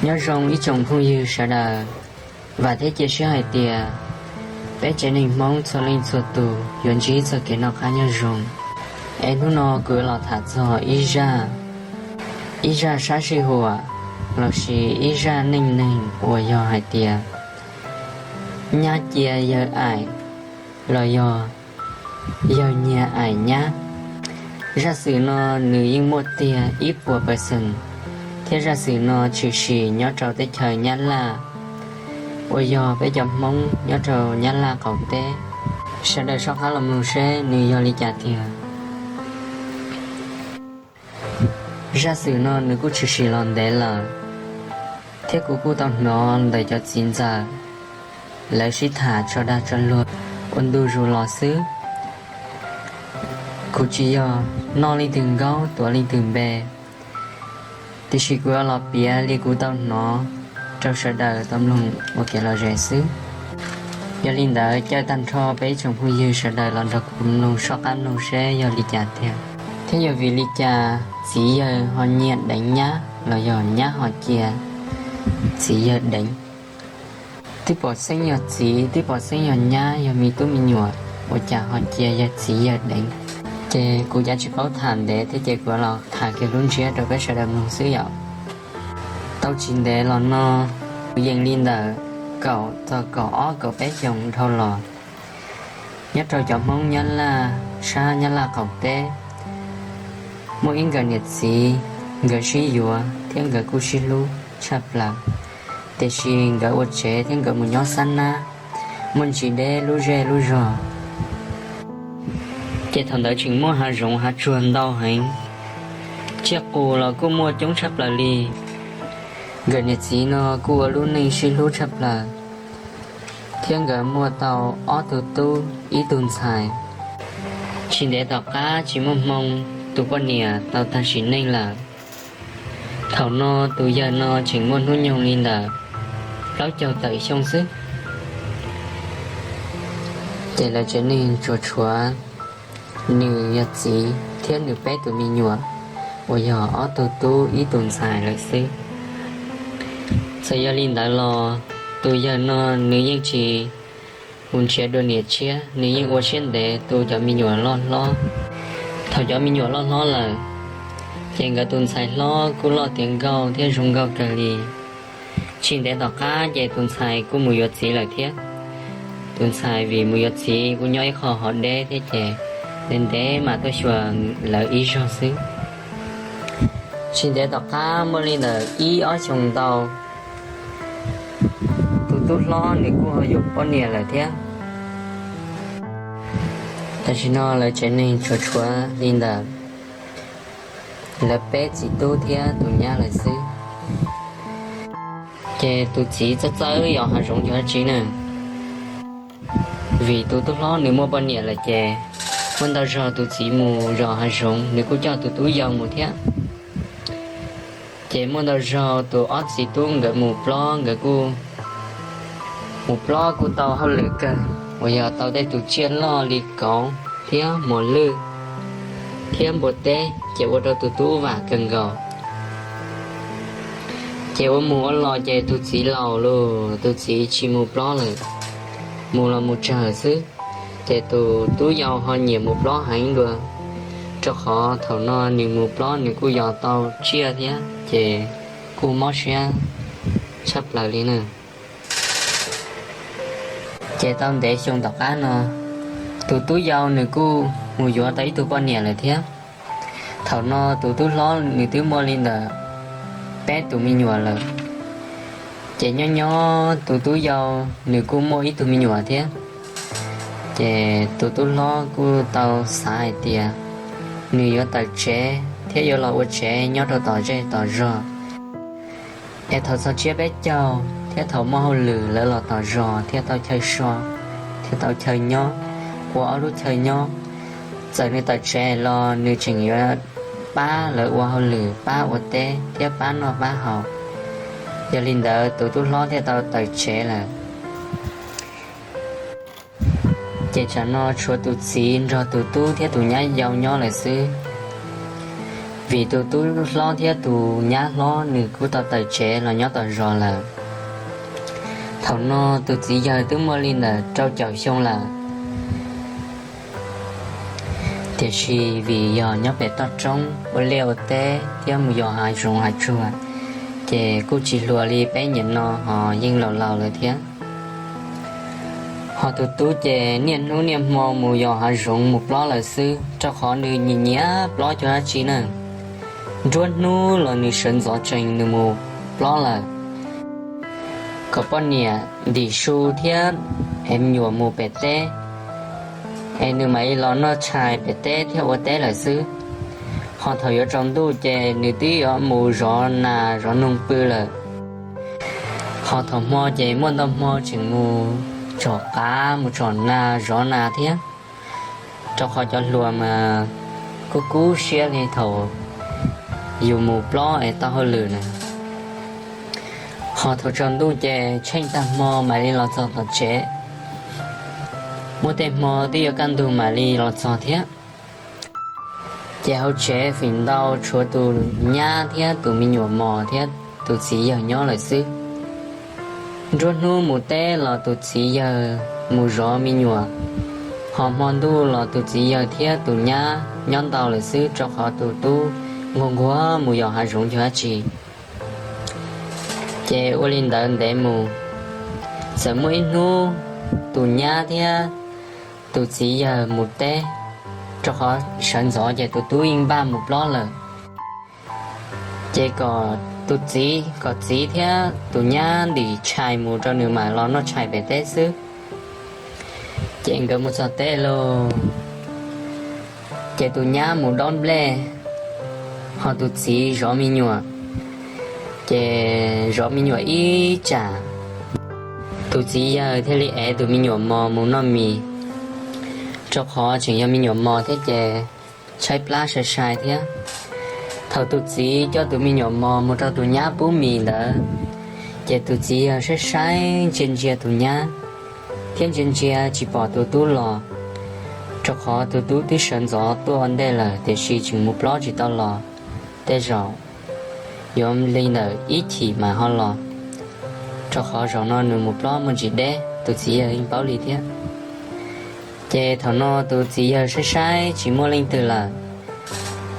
Nyob zoo ib tsoom phooj ywg sawv daws, vam thiab cia siab hais tias peb tsev neeg Hmoob txhua leej txhua tus yuav ntsib txoj kev noj qab nyob zoo. Es hnub no kuv yuav los tham txog ib zaj, ib zaj sab sij huam lossis ib zaj neej neeg uas yog hais tias nyab cia yawg aim los yog yawg nyiag aim nyab. Zaj xwm no nws yeej muaj tiag ib puas percent, thiab zaj xwm no tshwm sim nyob rau teb chaws Nyab Laj, uas yog peb cov Hmoob nyob rau Nyab Laj qaum teb. Sawv daws soj qab los mloog seb nws yog li cas tiag. Zaj xwm no nws kuj tshwm sim los ntev lawm, thiab kuv kuj tau hnov ntawm cov txiv ntxawm lawv sib tham tso dag tso luag ua ntu zus los xwb. Kuv tsis yog noj leej twg nkaub tuav leej twg npe, tiam sis kuv yuav los piav li kuv tau hnov rau sawv daws tau mloog ua kev lom zem xwb. Yog li ntawd caw tag nrho peb ib tsoom phooj ywg sawv daws los nrog kuv mloog soj qab mloog seb yog li cas tiag. Thiab yog vim li cas txiv yawg ho nyiag deev nyab los yog nyab ho cia txiv yawg deev? Twb pom xeeb yog txiv, twb pom xeeb yog nyab, yog me tub me nyuam, ua cas ho cia yawg txiv yawg deev? Ces kuv cav tsis paub tham ntev thiab ces kuv los tham kiag lub ntsiab rau peb sawv daws mloog xwb yom. Tau tsis ntev los no, kuv yees li ntawm kaum txog kaum ob kaum peb xyoos dhau los, nyob rau cov Hmoob Nyab Laj sab Nyab Laj qaum teb, muaj ib nkawm niam txiv, nkawd sib yuav thiab nkawd kuj sib hlub tshaj plaws, tiam sis nkawd ua tsev thiab nkawd mus nyob xab nab, muaj ntsis deb lub zej lub zog. Ces thaum ntawd tseem muaj hav zoov hav tsuag ntau heev, tsiaj qus los kuj muaj coob tshaj plaws li. Nkawm niam txiv no kuj ua lub neej sib hlub tshaj plaws, thiab nkawd muaj tau ob tug tub ib tug ntxhais. Tsis ntev tom qab tsis muaj hmoo, tus poj niam tau tag sim neej lawm. Thaum no tus yawg no tseem muaj hnub nyoog li ntawm plaub caug tawm xyoo xwb. Ces lawv tsev neeg tsuas tshuav nws yog txiv thiab nws peb tus me nyuam uas yog ob tug tub ib tug ntxhais lawm xwb. Txawm yog li ntawd los tus yawg no nws yeej tsis mus nrhiav dua niam tshiab, nws yeej ua siab ntev tu cov me nyuam loj hlob. Thaum cov me nyuam loj hlob lawm, ces nkawd tus ntxhais hlob kuj loj tiav nkauj thiab zoo nkauj kawg li. Tsis ntev tom qab ces tus ntxhais kuj mus yuav txiv lawm thiab. Tus ntxhais vim mus yuav txiv kuj nyob ib qho hov deb thiab ces ntev ntev mam tuaj xyuas lawv ib zaug xwb. Tsis ntev tom qab muaj li ntawm ib ob xyoos ntau, tus tub hlob nws kuj ho yuav poj niam lawm thiab. Tam sim no lawv tsev neeg tsuas tshuav li ntawm lawv peb txiv tub thiab tus nyab lawm xwb. Ces tus txiv txawj txawj yos hav zoov yos dab tsi na, vim tus tub hlob nws muaj poj niam lawm ces muaj ntau zaug tus txiv mus yos hav zoov nws kuj coj tus tub yau mus thiab. Ces muaj ntau zaug tus ob txiv tub nkawd mus plob, nkawd kuj mus plob kuj tau hauj lwm kawg, uas yog tau tej tus tsiaj loj li kauv thiab muas lwj thiab npua teb, ces ua rau tus tub vam kawg nkaus. Ces ua mus ua los ces tus txiv laus lawm, tus txiv tsis mus plob lawm, mus los mus tsawg xwb. Ces tus tub yau ho nyiam mus plob heev dua, rau qhov thaum no nws mus plob nws kuj yos tau tsiaj thiab ces kuj mob siab tshaj plaws li na. Ces tau ntev xyoo tom qab no, tus tub yau nws kuj mus yuav tau ib tug poj niam lawm thiab. Thaum no tus tub hlob nws twb muaj li ntawm peb tus me nyuam lawm. Ces nyob nyob tus tub yau nws kuj muaj ib tug me nyuam thiab. Ces tus tub hlob kuj tau xav hais tias nws yuav tawm tsev thiab yuav los ua tsev nyob rau tom zej tom zog, es thaum txog tsiab peb caug thiab thaum muaj hauj lwm lawv los tom zos thiaj tau chaw so, thiaj tau chaw nyob, ua ob lub chaw nyob. Txawm nws tawm tsev los nws tseem yuav pab lawv ua hauj lwm, pab ua teb thiab pab noj pab haus. Yog li ntawd tus tub hlob thiaj tau tawm tsev lawm. Ces tsam no tshuav tus txiv nrog tus tub thiab tus nyab yau nyob lawm xwb. Vim tus tub hlob thiab tus nyab hlob nws kuj tau tawm tsev los nyob tom zos lawm. Thaum no tus txiv yawg twb muaj li ntawm rau caum xyoo lawm, tiam sis vim yog nyob pem toj roob ua liaj ua teb thiab mus yos hav zoov hav tsuag, ces kuj tsis hluas li peb nyuam no ho yeej laus laus lawm thiab. Ho tus tub ces niaj hnub niaj hmo mus yos hav zoov mus plob lawm xwb, rau qhov nws nyiam nyiam plob cuag dab tsi na. Nruab hnub los nws sawv ntxov tsees nws mus plob lawm, kom poj niam ntim su thiab es me nyuam mus pem teb, es nws mam li los noj tshais pem teb thiab ua teb lawm xwb. Ho thaum yuav tsaus ntuj ces nws twb yuav mus zov nas zov noog pw lawm. Ho thaum hmo ces muaj ntau hmo tseem mus tsom qav mus tsom nas zov nas thiab, rau qhov cov hluas mas kuj kub siab li thaum yus mus plob es tau hauj lwm na. Ho thaum tsaus ntuj ces tsheej tag hmo mam li los txog tom tsev, muaj tej hmo twb yuav kaj ntug mam li los txog thiab. Ces hauv tsev feem ntau tshuav tus nyab thiab tus me nyuam mos thiab tus txiv yawg nyob lawm xwb. Nruab hnub mus teb los tus txiv yawg mus zov me nyuam, ho hmo ntuj los tus txiv yawg thiab tus nyab nyob ntau lawm xwb, rau qhov tus tub nquag nquag mus yos hav zoov cuag dab tsi. Ces ua li ntawd ntev mus, txawm muaj ib hnub tus nyab thiab tus txiv yawg mus teb, rau qhov sawv ntxov ces tus tub yeej npaj mus plob lawm. Ces kom tus txiv, kom txiv thiab tus nyab ntim tshais mus rau nws mam los noj tshais pem teb xwb. Ces nkawd mus txog teb lauj, ces tus nyab mus dob nplej, ho tus txiv zov me nyuam. Ces zov me nyuam ib tsam, tus txiv yawg thiaj li ev tus me nyuam mos mus noj mis, rau qhov tseem yog me nyuam mos thiab ces tshaib plab sai sai thiab. Thaum tus txiv coj tus me nyuam mos mus rau tus nyab pub mis ntawd, ces tus txiv yawg saib saib ntsia ntsia tus nyab, thiab ntsia ntsia tsis pom tus tub los, rau qhov tus tub twb sawv ntxov tuaj ua ntej lawm tiam sis tseem mus plob tsis tau los. Tej zaum yuav li ntawm ib chim mas ho los, rau qhov zaum no nws mus plob muaj ntsis deb, tus txiv yawg yeej paub li thiab. Ces thaum no tus txiv yawg saib saib tsis muaj leej twg lawm,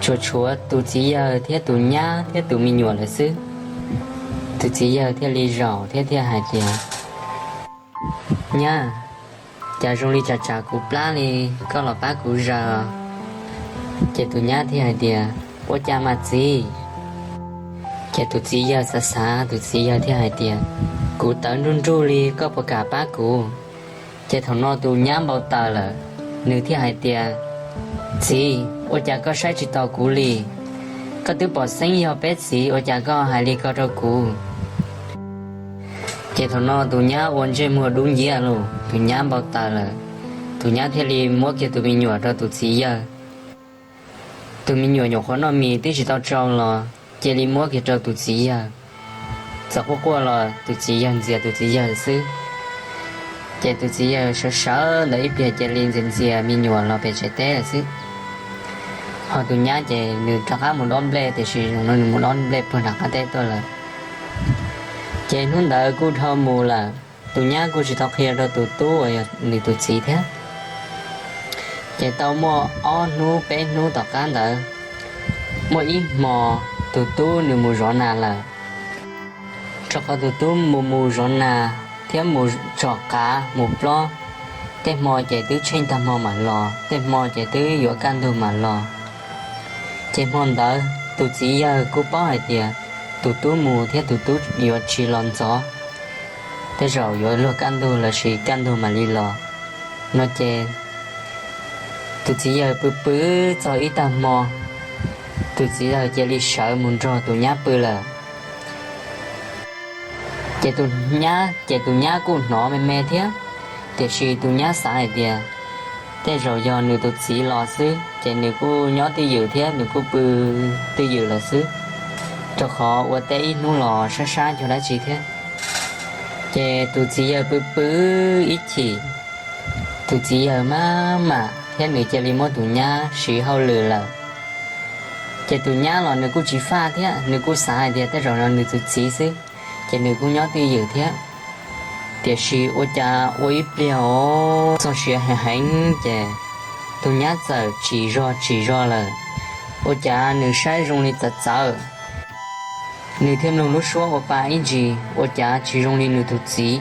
tsuas tshuav tus txiv yawg thiab tus nyab thiab tus me nyuam lawm xwb. Tus txiv yawg thiaj li zaum thiab thiaj hais tias, Nyab, cas zoo li tsam tsam kuv plab li, koj los pab kuv zaws. Ces tus nyab thiaj hais tias, Ua cas mas txiv? Ces tus txiv yawg xav xav, tus txiv yawg thiaj hais tias, Kuv tawv nruj nruj li, koj puas kam pab kuv? Ces thaum no tus nyab npau taws lawm, nws thiaj hais tias, Txiv, ua cas koj saib tsis taus kuv li? Koj twb pom xeeb yog peb txiv, ua cas koj hais li ko rau kuv? Ces thaum no tus nyab ua ntsej muag dub nciab lauj, tus nyab npau taws lawm, tus nyab thiaj li muab kiag tus me nyuam rau tus txiv yawg. Tus me nyuam nyuam qhuav noj mis twb tsis tau tsau los cia li muab kiag rau tus txiv yawg. Txawm quaj quaj los tus txiv yawg ntxias tus txiv yawg xwb. Ces tus txiv yawg sawv sawv ntawd ib pliag cia li ntxias ntxias me nyuam los pem tsev teb lawm xwb. Ho tus nyab ces nws rov qab mus dob nplej, tiam sis zaum no nws mus dob nplej puag nram qab teb tuaj lawm. Ces hnub ntawd kuj dhau mus lawm, tus nyab kuj tsis tau qhia rau tus tub uas yog nws tus txiv thiab. Ces tau muaj ob hnub peb hnub tom qab ntawd, muaj ib hmo tus tub nws mus zov nas lawm, rau qhov tus tub mus mus zov nas thiab mus tsom qav mus plob, tej hmo ces twb tsheej tag hmo mam los, tej hmo ces twb yuav kaj ntug mam los. Ces hmo ntawd tus txiv yawg kuj paub hais tias tus tub mus thiab tus tub yuav tsis los ntxov, tej zaum yuav luag kaj ntug lossis kaj ntug mam li los no ces tus txiv yawg pw pw txog ib tag hmo, tus txiv yawg cia li sawv mus nrog tus nyab pw lawm. Ces tus nyab, ces tus nyab kuj hnov me me thiab, tiam sis tus nyab xav hais tias tej zaum yog nws tus txiv los xwb ces nws kuj nyob twj ywm thiab nws kuj pw twj ywm lawm xwb, rau qhov ua teb ib hnub los sab sab cuag dab tsi thiab. Ces tus txiv yawg pw pw ib chim, tus txiv yawg maj mam thiab nws cia li muab tus nyab siv hauj lwm lawm. Ces tus nyab los nws kuj tsis faj thiab, nws kuj xav hais tias tej zaum no nws tus txiv xwb, ces nws kuj nyob twj ywm thiab. Tiam sis ua cas ua ib pliag os, txog siav heev heev ces tus nyab txawm tsis zog tsis zog lawm. Ua cas nws saib zoo li txawv txawv, nws thiaj mloog lub suab ua pa ib ntsis, ua cas tsis zoo li nws tus txiv,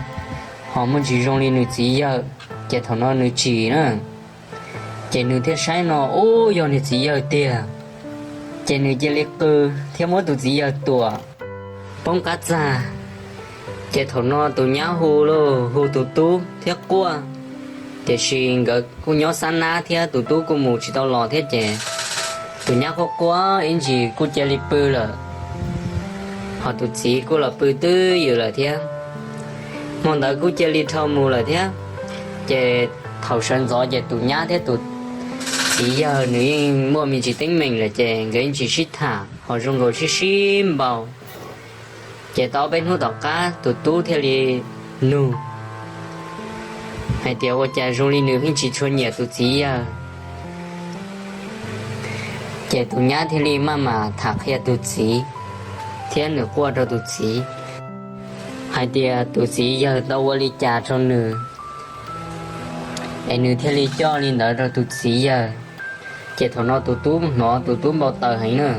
ho muaj ntsis zoo li nws txiv yawg. Ces thaum no nws tsim na, ces nws thiaj saib no, ub, yog nws txiv yawg tiag. Ces nws cia li qw thiab muab tus txiv yawg tuam poob qab txag. Ces thaum no tus nyab hu lauj, hu tus tub thiab quaj, tiam sis nkawd kuj nyob xab nab thiab tus tub kuj mus tsis tau los thiab ces tus nyab quaj quaj ib ntsis kuj cia li pw lawm, ho tus txiv kuj los pw twj ywm lawm thiab. Hmo ntawd kuj cia li dhau mus lawm thiab. Ces thaum sawv ntxov ces tus nyab thiab tus txiv yawg nws yeej muaj me ntsis teeb meem lawm ces nkawd yeej tsis sib tham ho zoo nkaus sib sib npau. Ces tau ob peb hnub tom qab tus tub thiaj li nug hais tias ua cas zoo li nws pheej tsis tshua nyiam tus txiv yawg. Ces tus nyab thiaj li maj mam tham qhia tus txiv thiab nws quaj rau tus txiv hais tias tus txiv yawg tau ua li cas rau nws es nws thiaj li coj li ntawd rau tus txiv yawg. Ces thaum no tus tub hnov tus tub npau taws heev na,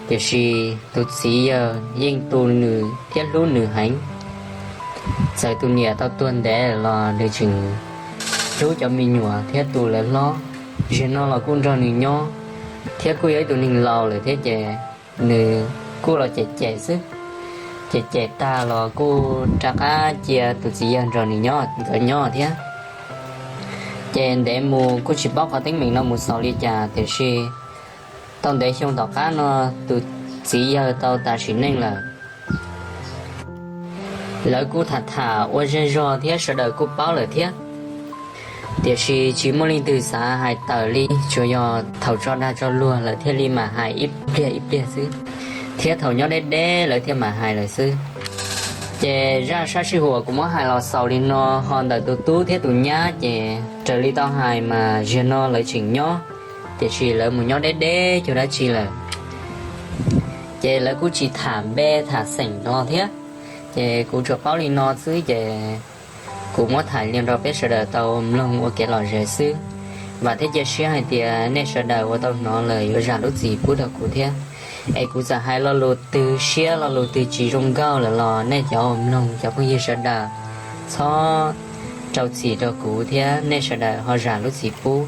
tiam sis tus txiv yawg yeej tu nws thiab hlub nws heev. Txawm tus niam tau tuag ntev los nws tseem hlub cov me nyuam thiab tu lawv hlob, ziag no los kuj nrog nws nyob, thiab kuj yog ib tug neeg laus lawm thiab ces nws kuj los cem cem xwb. Cem cem tag los kuj rov qab cia tus txiv yawg nrog nws nyob, nkawd nyob thiab. Ces ntev mus kuj tsis paub qhov teeb meem no mus xaus li cas, tiam sis tau ntev xyoo tom qab no tus txiv yawg tau tas sim neej lawm. Lawv kuj tham tham ua zej zog thiab sawv daws kuj paub lawm thiab, tiam sis tsis muaj leej twg xav hais tawm li, tsuas yog thaum tso dag tso luag lawv thiaj li mam hais ib pliag ib pliag xwb, thiab thaum nyob deb deb lawv thiaj mam hais lawm xwb. Ces zaj sab sij huam kuv muab hais los xaus li no, ho ntawm tus tub thiab tus nyab ces raws li tau hais mas ziag no lawv tseem nyob, tiam sis lawv mus nyob deb deb cuag dab tsi lawm. Ces lawv kuj tsis tham npe tham xeem no thiab, ces kuv tsuas paub li no xwb ces kuv muab tham li no rau peb sawv daws tau mloog ua kev lom zem xwb. Vam thiab cia siab hais tias nej sawv daws uas tau hnov lawm yuav zam lub txim pub rau kuv thiab. Es kuv txawm hais lo lus twg siab lo lus twg tsis zoo nkauj lawm los nej cov uas mloog cov phooj ywg sawv daws txhob rau txim rau kuv thiab nej sawv daws ho zam lub txim pub.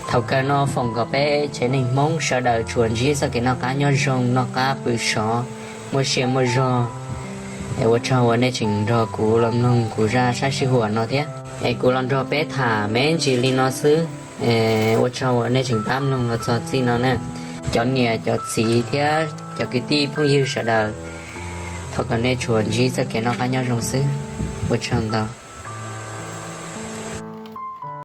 Thaum kawg no foom kom peb tsev neeg Hmoob sawv daws tsuas ntsib txoj kev noj qab nyob zoo, noj qab pw sov, muaj sia muaj zog. Es ua tsaug uas nej tseem nrog kuv los mloog kuv zaj sab sij huam no thiab. Es kuv los nrog peb tham me ntsis li no xwb. Ua tsaug uas nej tseem pab mloog los txog txij no na. Cov niam cov txiv thiab cov kwv tij phooj ywg sawv daws, thov kom nej tsuas ntsib txoj kev noj qab nyob zoo xwb. Ua tsaug ntau.